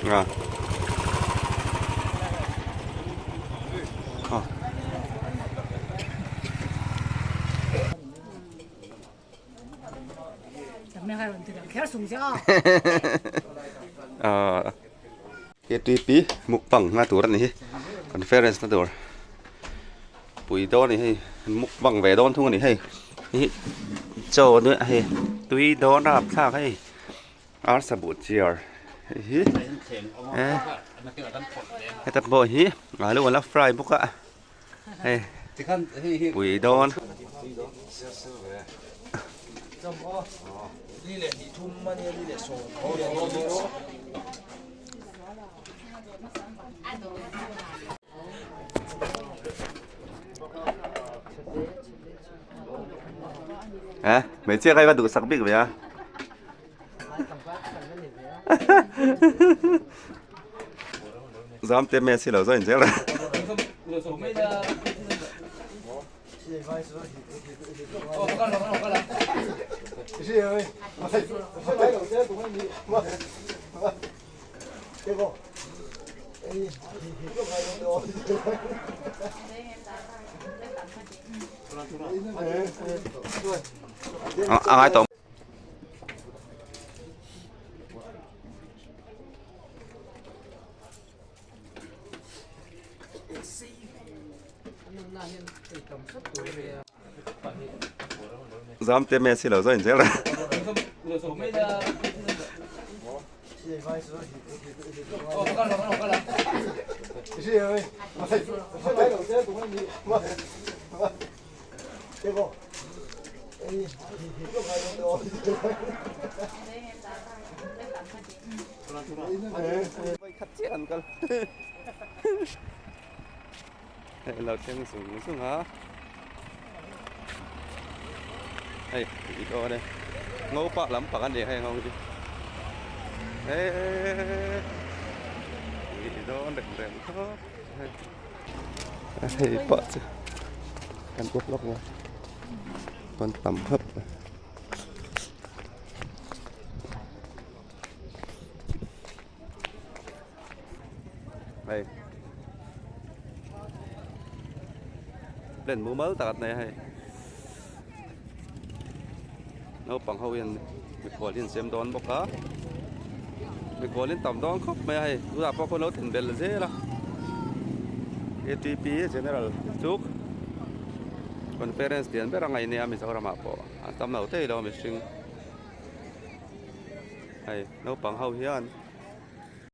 A. A. A. KTP mukbang na tur a ni hi conference na tur pui dawn a ni hei mukbang ve dawn thung a ni hei hi chaw a hei tui dawn rapthlak hei arsa buh chiar hei hi eh heta pawh hi alu an la fry bawk a hei pui dawn. Eh, hmeichhia kha i va duhsak bik ve a. Zam te me si lo zo in zel. A ngai tawh. Zam te me si lo zo in zel. Khat chiah an kal hei lo thleng zung zung a hei i dawn e ngo pah lampang a ni hei ngo hi hei i dawn reng reng khawp hei hei pah chu kan bawk lawk a pawn tam khawp mai. Hei plan mumal tak a nei a hei naupang ho hian mikhual hi an siam dawn bawk a mikhual hi an tam dawn khawp mai a hei tunah pawh khawn lo thlen belh zel a A T P general chu conference lian ber a ngaih nia Mizoramah pawh an tam lo thei lo mihring hei naupang ho hian.